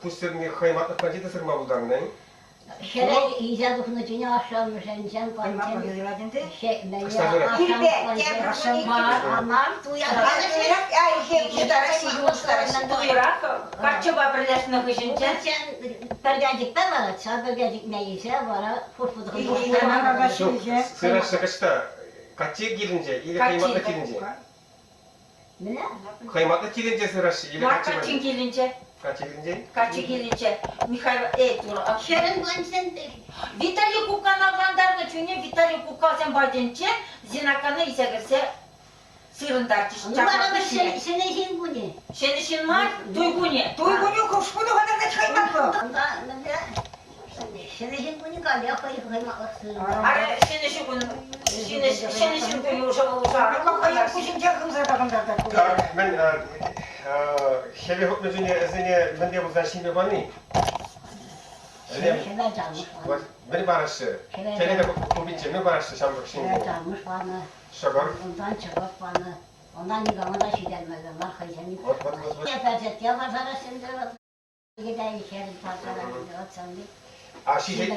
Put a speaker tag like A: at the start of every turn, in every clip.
A: Пуҫ сырни хӑйматлӑх патне те сырма пултарнӑ-и?
B: Хӗре илсе тухнӑ чухне ашшӗ-амӑшӗнчен
C: Туйрах каччӑпа пӗрлешнӗ хыҫӗнчен
B: пӗркенчӗкпе вара ҫав пӗркенчӗкне илсе вара
A: Ҫук, сыраҫҫӗ кӑҫта. Каччи килӗнче или хӑйматлӑ килӗнче?
B: Мӗне?
A: Хӑйматлӑ килӗнче сыраҫҫӗ или
C: Мар каччин килӗнче.
A: Каччи килӗнче?
C: Каччи килӗнче. Михаил, эй, турӑ.
B: Хӗрӗн панчен
C: Виталий куккана авлантарнӑ чухне Виталий куккасем патӗнче Зинакана илсе кӗрсе сырӑнтарчӗҫ.
B: Ну вара ҫӗнӗ ҫын кунӗ.
C: Ҫӗнӗ ҫын мар, туй кунӗ.
D: Туй кунӗ хушпу тухатӑр хӑйматлӑ.
B: Унта мӗнле Ҫӗнӗ ҫын кунӗ каллех хӑй хӑйматлӑх
C: Ара, ҫӗнӗ ҫу кун, ҫӗнӗ ҫын кунӗ уже вӑл уже
D: Хӑйӗн пуҫӗнче хывса такӑнтарса
A: Так, мӗн хӗле хутнӑ чухне вӗсене мӗнле пулсан ҫиме пани? Мӗн параҫҫӗ? Хӗле хупичче мӗн параҫҫӗ ҫамрӑк ҫынсене?
B: Чамӑш панӑ.
A: Ҫӑкӑр.
B: Унтан ҫӑкӑр панӑ. Ӑна никама та ҫитермелле мар хӑйсем.
A: Вот, вот, вот, вот. А ҫисе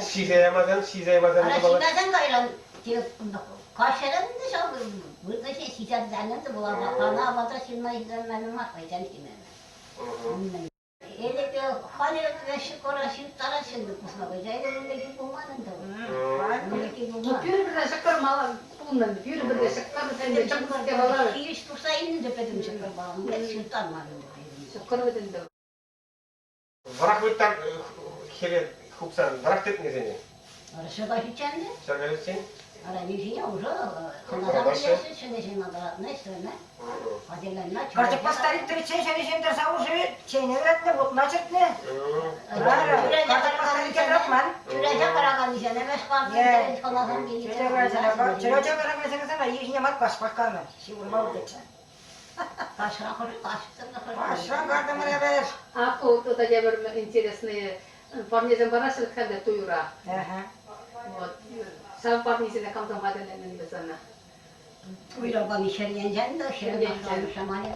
A: ямасан, ҫисе ямасан
B: Ара ҫимесен кайран каҫаран ӗнтӗ ҫав выртнӑ ҫисе ӗнтӗ пана апата ҫынна ҫитермелле мар хӑйсен ҫимен. Ӗлӗк халӗ ҫӑкӑра ҫыртараҫҫӗ ӗнтӗ пусма кайса ӗлӗк ӗнтӗ пулман ӗнтӗ.
E: Пӳрӗ ҫӑкӑр мала пулнӑ, пӳрӗ пӗрле ҫӑкӑр
B: Хирӗҫ тухса илнӗ те пӗтӗм ҫӑкӑрпа, ҫыртарман ӗнтӗ.
E: Ҫӑкӑр вӗт ӗнтӗ.
A: Вӑрах вырттан хӗвел хупсан вӑрах тытнисене?
B: Ҫӑка ҫитсен те.
A: Ҫӑка ҫитсен?
B: Ара, ирхине уже хӑнаса пӗлеҫҫӗ, ҫӗнӗ ҫынна тӑратнӑ, ӗҫленӗ. Хатӗрленме.
D: Карчӑкпа старик тӑриччен ҫӗнӗ ҫын тӑрса уже чейне вӗретнӗ, вутна чӗртнӗ. Карчӑкпа старике тӑратман.
B: Чӳрече пӑраканнисене вӗҫ хӑнасем
D: Чӳрече пӑраканнисене ирхине мар каҫпах каннӑ. Ҫывӑрма выртатчӗ. Каҫран картӑмӑр эпир.
E: А вот это тепӗр интересные парнесем параҫҫӗ халӗ туйра. Вот. Ҫав парнесене камсем хатӗрленӗ сана?
B: Туйра пани хӗр енчен те, хӗр шаманӗ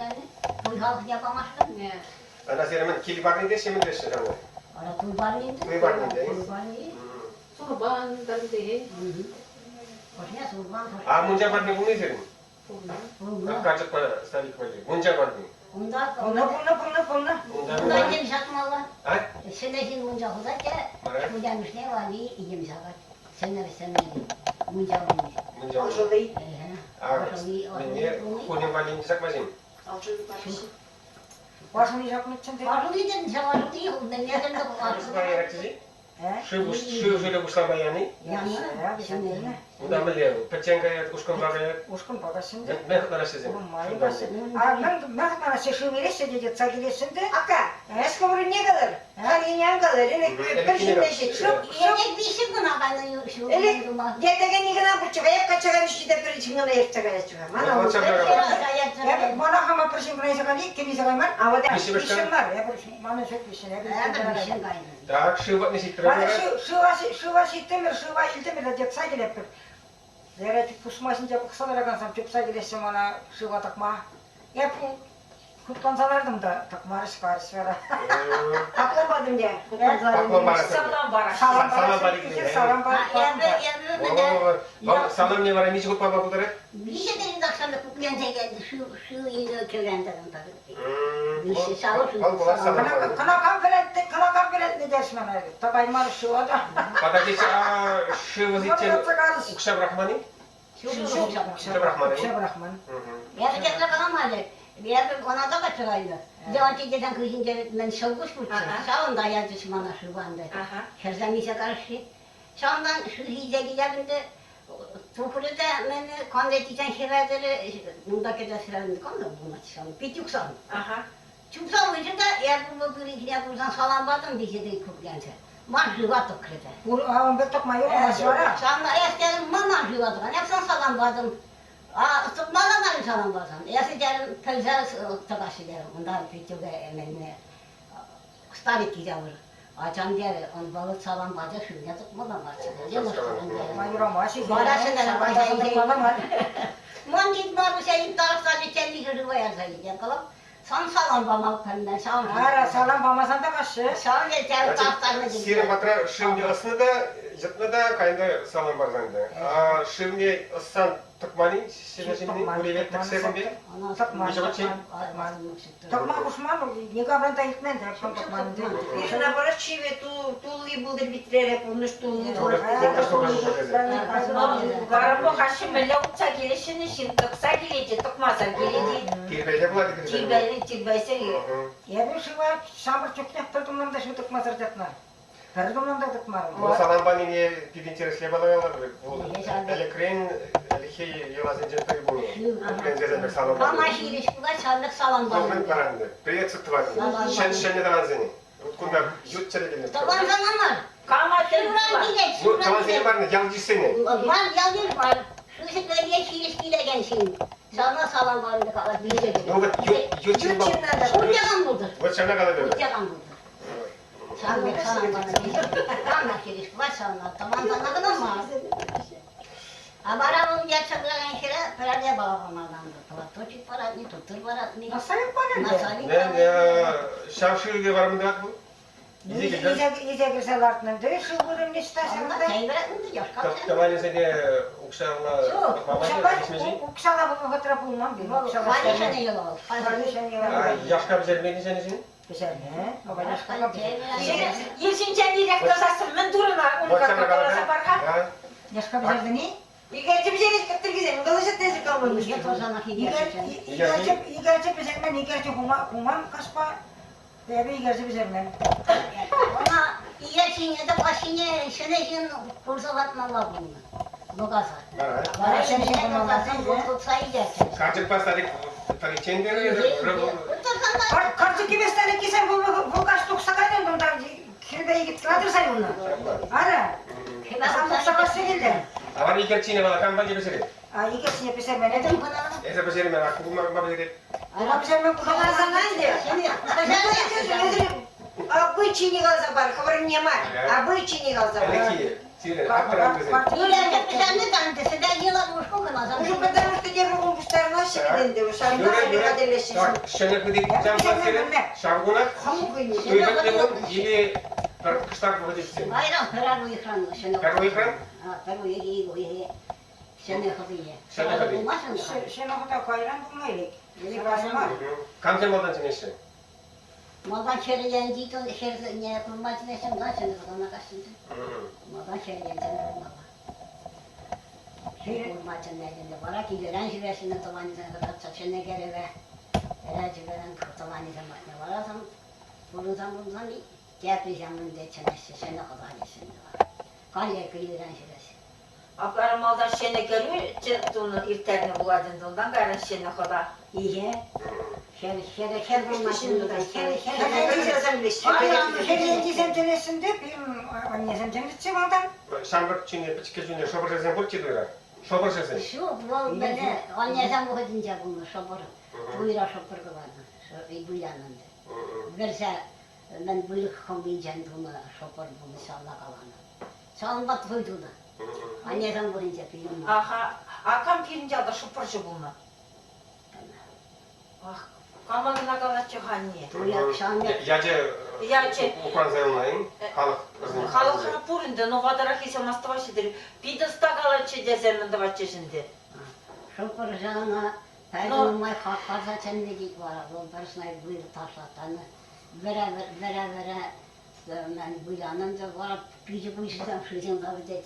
B: туй халӑхне памашкӑн.
A: Ана сире мӗн кил парни теҫҫӗ, мӗн теҫҫӗ ҫавна?
B: Ара туй парни.
A: Туй парни те.
B: Туй парни.
E: Сурбан парни.
B: Кошня сурбан.
A: А мунча парни пулни сирӗн? Качӑкпа старик валли. Мунча парни.
B: Унта
D: Пулнӑ, пулнӑ, пулнӑ, пулнӑ.
B: Унта йӗм ҫакмалла.
A: А?
B: Ҫӗнӗ ҫын мунча хутать те, хутямӑшне валли йӗм ҫакать. Ҫӗнӗ ҫӗнӗ мунча валли.
A: Мунча
C: Ӑшӑли.
B: Ӑшӑли.
A: Мӗнне хунӗм валли не ҫакма-шим?
C: Ӑшӑли параҫҫӗ.
D: Вашӑли ҫакнӑччӗ.
B: Вашӑли тен, ҫавашӑли, мӗнле
A: Шыв шывӗ пуҫлама яни?
B: Яни.
A: Унта мӗнле? Пӗччен каять, ушкӑнпа каять?
D: Ушкӑнпа каҫҫӗ те.
A: Мӗн хӑтланаҫҫӗ сем?
D: А мӗн хӑтланаҫҫӗ? Шыв илеҫҫӗ те йӑтса килеҫҫӗ те.
F: Ака, эс хӑвӑрӑнне калӑр. Халине ан калӑр. Ӗлӗк пӗр ҫынна ҫит.
B: Ӗлӗк виҫҫӗ куна кайнӑ ҫул тума.
F: Текенни кӑна пурччӗ. Эп качча кайнӑ ҫите пӗр ҫын кӑна ертсе каятчӗ-ха. Мана
D: Мана хама пӗр ҫын кӑна илсе кайни, иккӗн илсе кайман.
F: А вот
D: Виҫҫӗн мар. Эпӗ манӑн ҫук виҫҫӗн.
B: Эпӗ виҫҫӗн кайнӑ.
A: Так, шыв патне ҫитрӗ.
D: Шыва, шыва ҫитрӗмӗр, шыва илтӗмӗр те йӑтса килетпӗр. Лера пусма ҫинче пӑхса тӑракансем чупса килеҫҫӗ мана шыва тӑкма. Эп хутланса лартӑм та тӑкмарӗҫ карӗҫ вара.
F: Пакланмадӑм те.
C: Салам параҫ.
A: Салам парикне.
D: Салам
A: Саламне вара миҫе хут пама пултарать?
B: Миҫе тенӗ тахҫан кукленсе келнӗ шыв шыв илнӗ кӗлентерен
D: Кӑна кам вӗрентнӗ, кӑна кам вӗрентнӗ теҫ мана. Тӑкаймар шыва та.
A: Подождите, а шыв зичен укҫа пӑрахман-и?
D: Укҫа
A: пӑрахман.
D: Укҫа пӑрахман.
B: Эпӗ тепре каламалли. Эпӗ ӑна та качча кайнӑ. Леонтий тетен хыҫӗнче мӗн ҫӑлкуҫ пулчӗ. Ҫавӑнта ячӗҫ мана шыва ӗнтӗ. Хӗрсем илсе карӑшши. Ҫавӑнтан шыв илсе килеп ӗнтӗ. Тухрӗ те мӗн конвертичен хӗветӗрӗ унта кӗтесрен кам та пулмасть ҫав. Пит юксан. Чупса уйчӗ та эпӗ вӑл пыринчине курсан салам патӑм виҫӗ кукленсе. Ман шыва тӑкрӗ те.
D: А ун пек тӑкма юрамасть вара.
B: Ҫавна эс терӗм, ман шыва тӑкан. Эп сан салам патӑм. А тӑкмалла салам пасан. Эсӗ терӗм, пӗлсе тӑкаҫҫӗ терӗм. Унта Петюке ӗменне старик килявӑр. Ачам терӗ, он вӑл салам пачӗ, шывне тӑкмалла марччӗ.
D: Ма юрамасть.
B: Вара сӗнӗрӗ кайса Ман дед Маруся им тарӑхса летелли шыва ярса илтен калам. Сан салам пама пӗлмен, ҫавӑн.
D: Ара, салам памасан та каҫҫӗ.
B: Ҫавӑн пек таптарнӑ
A: Сирӗн патра шывне ӑснӑ та, йӑтнӑ та, кайнӑ салам парсан та. А шывне ӑссан тӑкман-и ҫӗнӗ ҫынни? Уреве тӗксе кунпе?
D: Тӑкман. Тӑкма хушман, никамран та илтмен те, тӑкман.
F: Пирӗн наоборот чиве тулли пултӑр витрере пурнӑҫ тулли
C: Вара пӑхаҫҫӗ, мӗнле утса килеҫҫӗ ҫын тӑкса килет-и, тӑкмасӑр килет-и?
A: Тирпейле пулать
C: Тирпейле, тирпейсӗр.
D: Эпир шыва ҫамрӑк чухнех пӗр тумлам та шыв тӑкмасӑр тытнӑ. Пӗр тумлам та тытмарӑм.
A: Ну, салам панине питӗ интереслӗ палӑртатӑп. Вӑл ӗлӗкрен ӗлӗкхи йӑласенчен пӗри пулнӑ. Ӗлӗкрен пек салам
B: Кама хирӗҫ пулать, ҫавӑн пек салам
A: панӑ. Мӗн паранды? Привет тӑвансене. Ҫӗнӗ тӑвансене. Вот кунта ют чӗре килнӗ.
B: Тӑвансана мар.
C: Кама
B: Шывран килет,
A: Ну,
B: шывран
A: тӑвансене
B: килет.
A: мар, ял-йышсене.
B: Ман ял-йыш мар. Шывсене хирӗҫ килекен ҫын. Ҫавна салам панӑ калать, вилсе
A: Ну, вот ют ют ҫынпа.
B: Пурте пултӑр.
A: Вот ҫавна калатӑп.
B: Пурте пултӑр. Ҫавӑн пек салам панӑ. Кама хирӗҫ пулать, ҫавна тӑвансана кӑна мар. А вара вӑл ятса пыракан хӗре пӗрре памасан платочек парать, туттур парать.
D: Насалик панӑ
B: Насалик
A: Ҫав шывӗ вара мӗн тӑвать вӑл?
D: Илсе кӗрсе лартнӑ ӗнтӗ шыв вырӑнне ҫта
A: Тӑванӗсене укҫалла
D: Укҫалла вӑхӑтра пулман пирӗн.
A: Яшка пӗҫермен ҫӗнӗ
D: Пӗҫернӗ.
C: Ҫинчен ирех тӑсассӑн мӗн турӑна унка каласа пар-ха.
D: Яшка пӗҫертӗн-и?
F: Икерчӗ пӗҫерет кӑттӑркисем, калаҫать тесе калман.
D: Икерчӗ пӗҫермен, икерчӗ хуман каҫпа. Эпӗ икерчӗ пӗҫермен.
B: Ӑна икерчине те паҫҫине ҫӗнӗ ҫын курса лартмалла пулнӑ. Лукаса. Вара ҫӗнӗ ҫын тытса икерчӗ.
A: Карчӑкпа старик тариччен терӗ.
D: Карчӑккипе стариккисем вӑл каҫ тухса кайнӑ унта хӗрпе икӗ тӑрса юлнӑ. Ара, сан тухса касса килтӗм.
A: А вара икерчине вара кам патне пӗҫерет?
D: А икерчине пӗҫермен.
A: Эсӗ пӗҫермен, а кукма пӗҫерет.
D: Кукма пӗҫермен
F: Каласана ӗнтӗ. Обычайне каласа пар, хӑвӑрне мар. Обычайне каласа пар.
A: Ӗлӗкхи сирӗн аттӑран
F: Уже потому что тепӗр кун пуҫтарӑнаҫҫӗ вӗт ӗнтӗ. Ҫавӑнпа хатӗрлеҫҫӗ.
A: Ҫӗнӗ хытӑ ҫав кунах туй пӗтнӗ кун или пӗр кӑштах вӑхӑт иртсен?
B: Байрам пӗр уйӑхран ҫӗнӗ.
A: Пӗр уйӑхран?
B: Пӗр уйӑх, ик уйӑхӗ ҫӗнӗ хӑтине.
A: Ҫӗнӗ хӑти.
D: Ҫӗнӗ хӑта кайран пулма илет. Мар.
A: Камсем малтан чӗнеҫҫӗ?
B: Малтан хӗрленчи хӗрсене курма чӗнеҫҫӗ, унтан ҫӗнӗ хӑтана каҫҫӗ. Малтан хӗрленсем курмалла. Курма чӗннӗ вара килӗрен ҫӳреҫҫӗ тӑванӗсем кӑтартса чӗннӗ кӗрӗве. Ӗречӗперен тӑванӗсем патне варасам, пурӑнсан-пурӑнсан теприсем ӗнтӗ чӗнеҫҫӗ, ҫӗнӗ хӑта теҫҫӗ ӗнтӗ вара. Каллех килӗрен ҫӳреҫҫӗ.
C: Апла малтан ҫӗнӗ кӗрӳ тунӑ ирттернӗ пулать ӗнтӗ, унтан кайран ҫӗнӗ хӑта.
B: Ие, хӗр, хӗр, хӗр пулма
D: Хӗрленчисем чӗнеҫҫӗ те, пирӗн аннесем чӗнетчӗ малтан.
A: Ҫамрӑк чунне, пӗчӗккӗ чунне шӑпӑрҫӑсем пурччӗ туйра? Шӑпӑрҫӑсем?
B: Ҫук, вӑл мӗне, аннесем вӑхӑтӗнче пулнӑ шӑпӑр. Туйра шӑпӑр кӑларнӑ, вылянӑ ӗнтӗ. Вӗрсе мӗн выльӑх хӑмпинчен тунӑ шӑпӑр пулнӑ, ҫавна каланӑ. Ҫавӑнпа туй тунӑ. Аннесем вырӑнче пирӗн.
C: Аха, а кам пирӗн ялта шӑпӑрҫӑ пулнӑ? Ах, кама кӑна калатчӗ-ха анне?
A: Ячӗ
C: Ячӗ.
A: упранса юлнӑ-им? Халӑх
C: Халӑхра пур ӗнтӗ, но ватӑрах илсе мастӑваҫҫӗ тӗр. Питӗ ӑста калатчӗ тесе мӗн тӑватчӗҫ ӗнтӗ.
B: Шӑпӑрҫӑ ӑна пӗр нумай хак парса чӗннӗ тет вара. Вӑл пӗр снай выр ташлаттарнӑ. Вӗре-вӗре вылянӑ ӗнтӗ вара пичӗ пуҫӗсем шыҫӑнса пӗтет.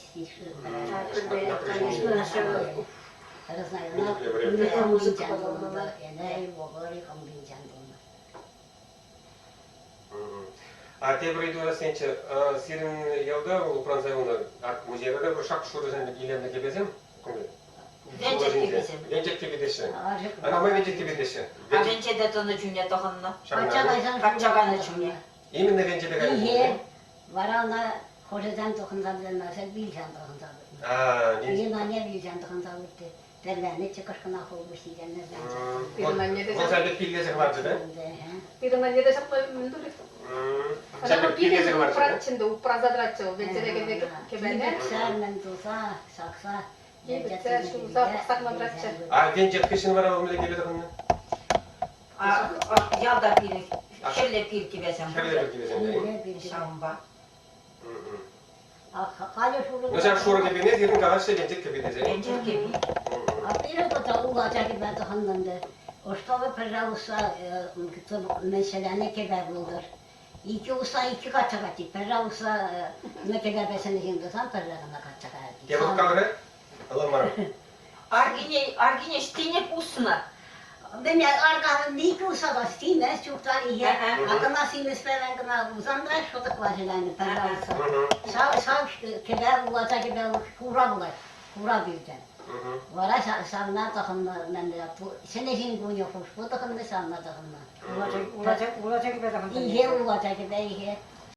A: А тепӗр ыйту сенче, сирӗн ялта вӑл упранса юлнӑ ак музейра та пӗр шап-шурӑ илемлӗ кӗпесем
C: Венчет кӗпесем.
A: Венчет кӗпе теҫҫӗ. Ана май венчет кӗпе теҫҫӗ.
C: А венчете тӑнӑ чухне тӑхӑннӑ. Качча кайнӑ чухне.
A: Именно венчете кайнӑ
B: чухне. Вара ӑна хӑшӗсем тӑхӑнса пӗтермесӗр вилсен тӑхӑнса пӗтнӗ. Пирӗн анне вилсен тӑхӑнса пӗтнӗ. Тӗрленӗччӗ кӑшкӑна хул пуҫ ҫитеннӗ.
E: Пирӗн анне те
A: Вӑл сан пек пиллесе хӑварчӗ, да?
E: Пирӗн анне те ҫапла мӗн турӗ? Ӑна пиллесе упратчӗ ӗнтӗ, упраса тӑратчӗ вӑл венчелекене кӗпене.
B: Сӗрмӗн туса, сакса.
E: Килсе ҫулса пӑхсах тӑратчӗ.
A: А венчет хыҫҫӑн вара вӑл мӗнле кӗпе тӑхӑннӑ?
C: Ялта пирӗн хӗрлӗ пир кӗпесем.
A: Хӗрлӗ пир кӗпесем те.
C: Ҫавӑнпа.
B: Халӗ шурӑ.
A: Ну ҫав шурӑ кӗпене сирӗн калаҫҫӗ венчет кӗпи тесе.
C: Венчет кӗпи.
B: А пирӗн кунта улача кӗпе тӑхӑннӑ ӗнтӗ. Чтобы, пожалуйста, мӗн ҫӗленӗ кӗпе пултӑр. Икӗ уса икӗ качча катти. Пожалуйста, на кӗпепе сӗнӗ ҫын тусан пӗрре кӑна качча каять.
A: Тепӗр каларӗ? Ӑнланмарӑм.
C: Аркине, аркине ҫтенек уснӑ.
B: Мӗне арканӑн икӗ уса та симӗс чухтар ие. А кӑна симӗспе кӑна пулсан та шӑтӑкла ҫӗленӗ, пожалуйста. Ҫав, ҫав кӗпе улача кӗпе хура пулать, хура пиртен. Вара ҫавна тӑхӑннӑ, мӗнле, ҫӗнӗ ҫын кунӗ хушпу тӑхӑннӑ, ҫавна тӑхӑннӑ.
D: Улача, улача кӗпе тӑхӑннӑ.
B: Ихе улача кӗпе, ихе.